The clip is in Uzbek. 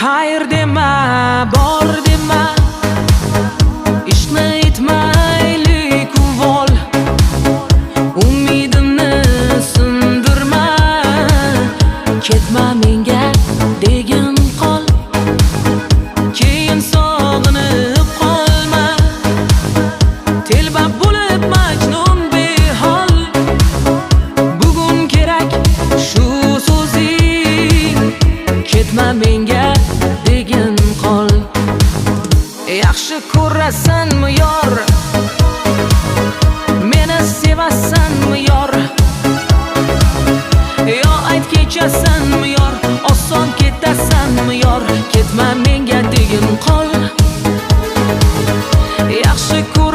Xayr dema, bor dema, ishni etmaylik uvol. Umidimni sindirma, ketma menga degin qol. Keyin sog'inib qolma, telba bo'lib majnun behol. Bugun kerak shu so'zing, ketma menga degin qol. Yaxshi ko'rasanmi yor, meni sevasanmi yor, yo ayt kechasanmi yor, oson ketasanmi yor, ketma menga degin qol. Yaxshi ko'rasanmi